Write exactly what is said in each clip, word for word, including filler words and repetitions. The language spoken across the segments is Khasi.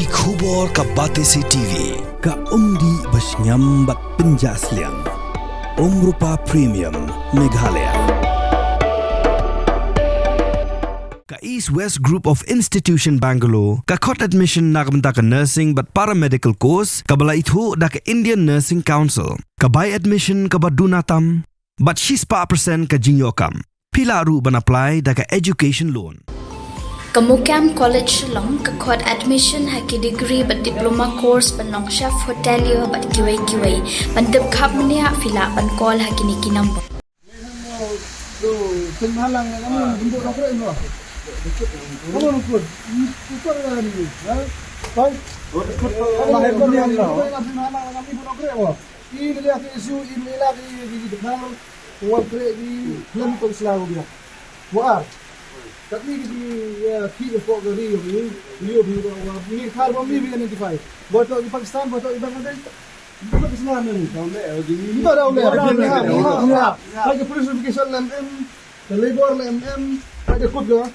Ki khubor ka Batesi T V, ka umdih ba shngiam bad pynjah sliang. Umrupa Premium, Meghalaya. Ka East West Group of Institution Bangalore, ka khot admission na ka bynta ka nursing bad paramedical course, kaba la ithuh da ka Indian Nursing Council, ka bai admission kaba duna tam, bad shispah percent ka jingïoh kam. Phi lah ruh ban apply da ka education loan. Ka Mukam College Shillong ka khot admission ha ki degree bad diploma course ban long chef hotelier bad kiwei kiwei. Ban tip khapbniah phi lah ban call ha kine ki number. Wan trei ki khlem tong sla u biang. Wa ar. Katni ki, eh, ki ïa pok ka ri ïa ki. Ïa ki wa ni khar wa mi identify. Wa to ki Pakistan, wa to ki Bangladesh. Ki Pakistan ni. Ba dau le. Ba dau le. Ba dau le. Ba dau le. Ba dau le. Ka police verification lem em. Ka labor lem em. Ka kut ka.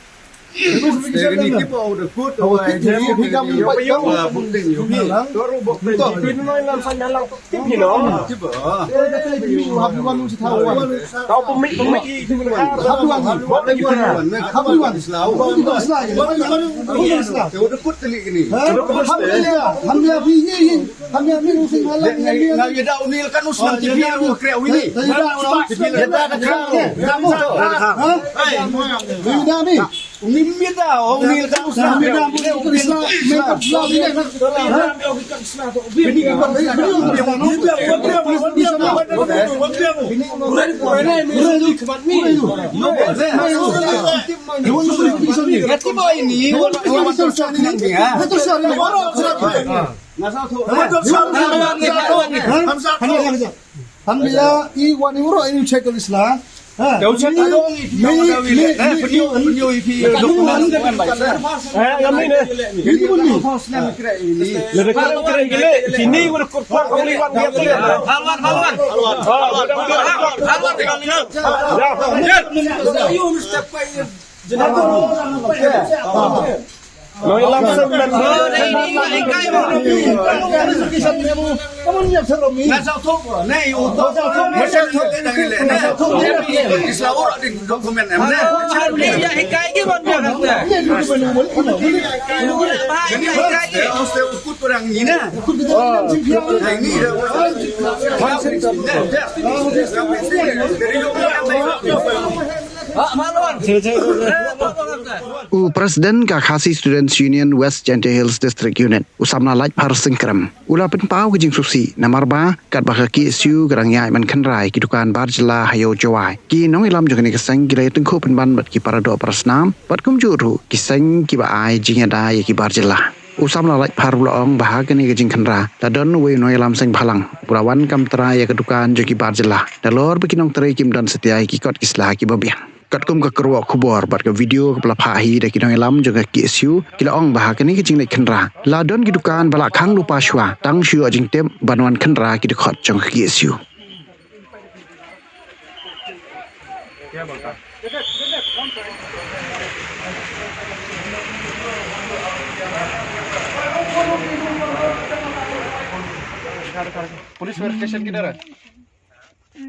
Uni mita, uni ka usna. Uni mita, uni ka usna. Uni ka usna. Hamza, i wan i uro i check list la. Ha? Kau check adong i video kau ile. Eh, video, video i video. Eh, yang ni ni. Ini pun ni. Lada kau kira gile, sini wan kau kau ni wan dia. Halwan, halwan. Halwan, halwan. Ya. Nongïalam seng. U President ka Khasi Students Union West Jaintia Hills District Unit, u Samla Laitphar Singkrem, u la pynpaw ka jingsngewsih namar ba katba ka K S U ka dang ïaid ban khynra ïa ki dukan bar jylla ha Ïew Jowai, ki nongïalam jong kane ka seng ki la ïatyngkhuh pynban bad ki para doh para snam bad kumjuh ruh ki seng kiba ai jingïada ïa ki bar jylla. U Samla Laitphar u la ong ba ha kane ka jingkhynra la don uwei u nongïalam seng bhalang u la wan kam trai ïa ka dukan jong ki bar jylla, nalor ba ki nongtrei kim don satia ïa ki kot ki sla kiba biang. Katkum ka kyrwoh khubor bad ka video kaba la phah hi da ki nongïalam jong ka K S U, ki la ong ba ha kane ka jingleit khynra la don ki dukan ba la khang lypa shuwa tang shu ïoh jingtip ban wan khynra ki dkhot jong ka K S U. पुलिस वेरिफिकेशन किधर है?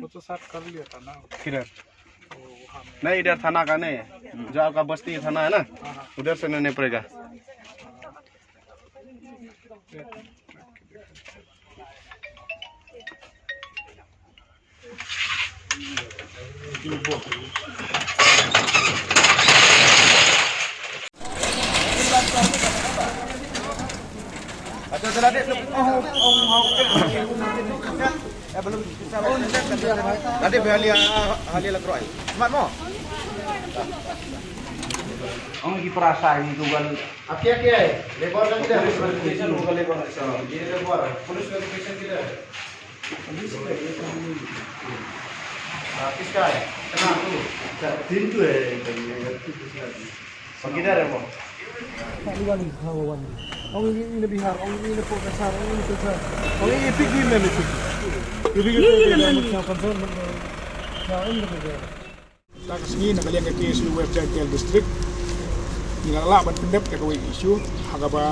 वो तो साफ कर लिया था ना। किधर? वो वहाँ में। नहीं, इधर थाना का नहीं है। जो आपका बस्ती थाना है ना, हाँ, हाँ। उधर से लेने पड़ेगा। Ong ki para sa ni tu kan. Api api ai. Labor kan kita. Police verification tu kan labor kan. Ini labor. Police verification kita. Ah, kiska hai? Kena tu. Din tu hai, kidhar hai wo? Pahliwan, ha, Pahliwan. Ong ini, ini Bihar, ong ini Pokasar, ong ini Silchar. Ong ini pick him, pick. Ini, ini, ini, ini. Concern, concern. Ka sngi na ka liang ka K S U West Jaintia District, ngi la lah ban pyndep ïa kawei ka issue ha kaba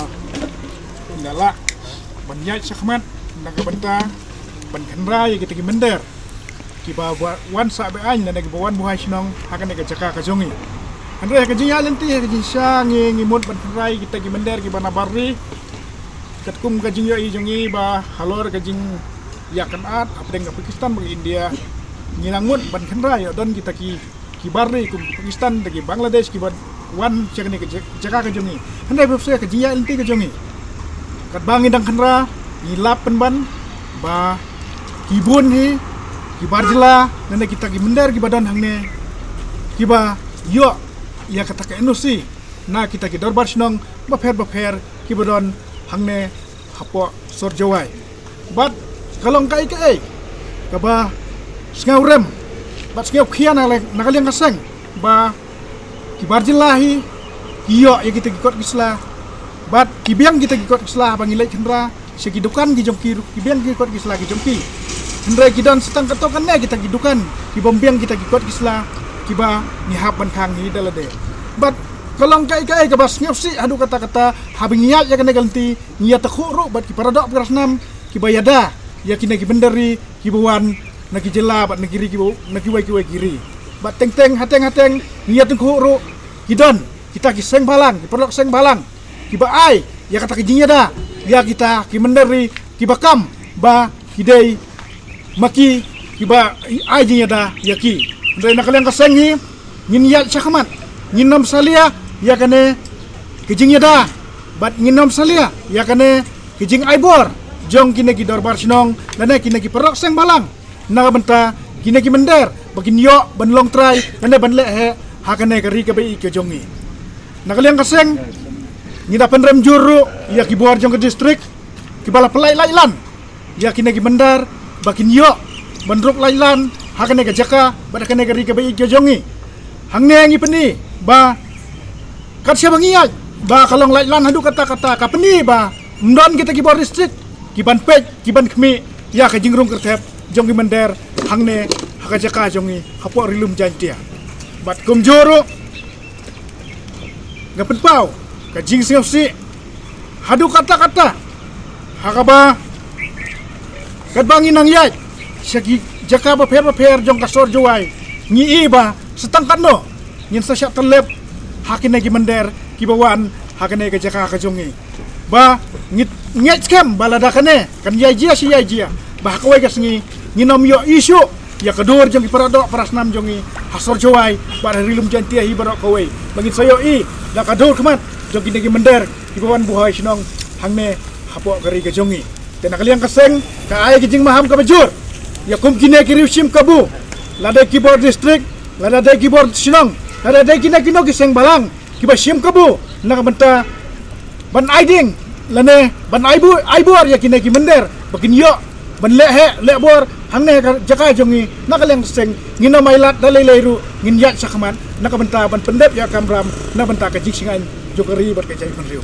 Nga lah ban ïaid shakhmat na ka bynta ban kynra ïa kita ki mynder kiba wan sah be-aiñ lane kiba wan buhai shnong ha kane ka jaka ka jong ngi. Hynrei ha ka jingïaid lynti, ha ka jingshisha ngi, ngi mut ban kynra ïa kita ki mynder kiba na bar ri. Katkum ka jingïohi jong ngi ba halor ka jingïakynad hapdeng ka Pakistan bad ka India, ngi la mut ban kynra ïa don kita ki, ki bar ri kum ki Pakistan, da ki Bangladesh kiba wan sha kane ka ja-, jaka ka jong ngi. Hynrei ba pyrshah ka jingïaid lynti ka jong ngi, katba ngi dang kynra, ngi lap pynban ba ki bun hi ki bar jylla lane kita ki mynder kiba don hangne kiba ïoh ïa kata ka N O C na kita ki dorbar shnong bapher bapher kiba don hangne hapoh sor Jowai. Bad ka long kaei kaei kaba sngewrem bad sngewkhia na, na ka liang ka seng ba ki bar jylla hi ki ïoh ïa kita ki kot ki sla bad ki biang kita ki kot ki sla ba ngi leit kynra sha ki dukan ki jong ki ruh, ki biang ki kot ki sla ki jong ki. Hynrei ki don sa tang katto katne kita ki dukan ki bym biang kita ki kot ki sla kiba ngi hap ban khang hi da lade. Bad ka long kaei kaei kaba sngewsih haduh katta katta haba ngi ïaid ïa kane ka lynti, ngi ïatakhuh ruh bad ki paradoh parasnam kiba ïada ïa kine ki mynder ri kiba wan na ki jylla bad na ki ri kiba, na kiwei kiwei ki ri. Bad teng teng, hateng hateng, ngi ïatakhuh ruh ki don kita ki seng bhalang, ki paralok seng bhalang kiba ai ïa kata ka jingïada ïa kita ki mynder ri kiba kam ba ki dei ma ki kiba ai jingïada ïa ki. Hynrei na ka liang ka seng hi, ngin ïaid shakhmat, ngin ym salia ïa kane ka jingïada bad ngin ym salia ïa kane ka jingai bor jong kine ki dorbar shnong lane kine ki paralok seng bhalang. Na ka bynta kine ki mynder ba kin ïoh ban long trai lane ban leh heh ha kane ka ri kaba ïeit ka jong ngi. Na ka liang ka seng, ngi da pynrem jur ruh ïa ki bor jong ka district kiba la pynlait lait lan ïa kine ki mynder ba kin ïoh ban ruk lait lan ha kane ka jaka bad ha kane ka ri kaba ïeit ka jong ngi. Hangne ngi pyni ba kat shaba ngi ïaid ba ka long lait lan haduh katta katta, ka pyni ba ym don kita ki bor district ki ban peit, ki ban khmih ïa ka jingrung kyrthep jong ki mynder hangne ha ka jaka jong ngi hapoh Ri Lum Jaiñtia. Bad kumjuh ruh nga pynpaw ka jingsngewsih haduh katta katta ha kaba katba ngi nang ïaid sha ki jaka bapher bapher jong ka sor Jowai, ngi i ba sa tang katno ngin sa shah tyllep ha kine ki mynder kiba wan ha kane ka jaka ka jong ngi. Ba ngi ngeit skhem ba lada kane kan ïai jia shi ïai jia, ba ha kawei ka sngi ngin ym ïoh issue ïa ka dur jong ki paradoh parasnam jong ngi ha sor Jowai bad ha Ri Lum Jaiñtia hi baroh kawei, ba ngin sa ïohi da ka dur khmat jong kine ki mynder kiba wan buhai shnong hangne hapoh ka ri ka jong ngi. Te na ka liang ka seng, ka ai ka jingmaham kaba jur ïa kum kine ki riew shim kabu, lada dei ki bor district, lada dei ki bor shnong, lada dei kine kino ki seng bhalang kiba shim kabu na ka bynta ban ai ding lane ban ai bu-, ai bor ïa kine ki mynder ba kin ïoh ban leh heh leh bor hangne ha ka jaka jong ngi. Na ka liang ka seng, ngin ym ailad da lei lei ruh, ngin ïaid shakhmat na ka bynta ban pyndep ïa ka kamram na bynta ka jingshngaiñ jong ka ri bad ka jaitbynriew.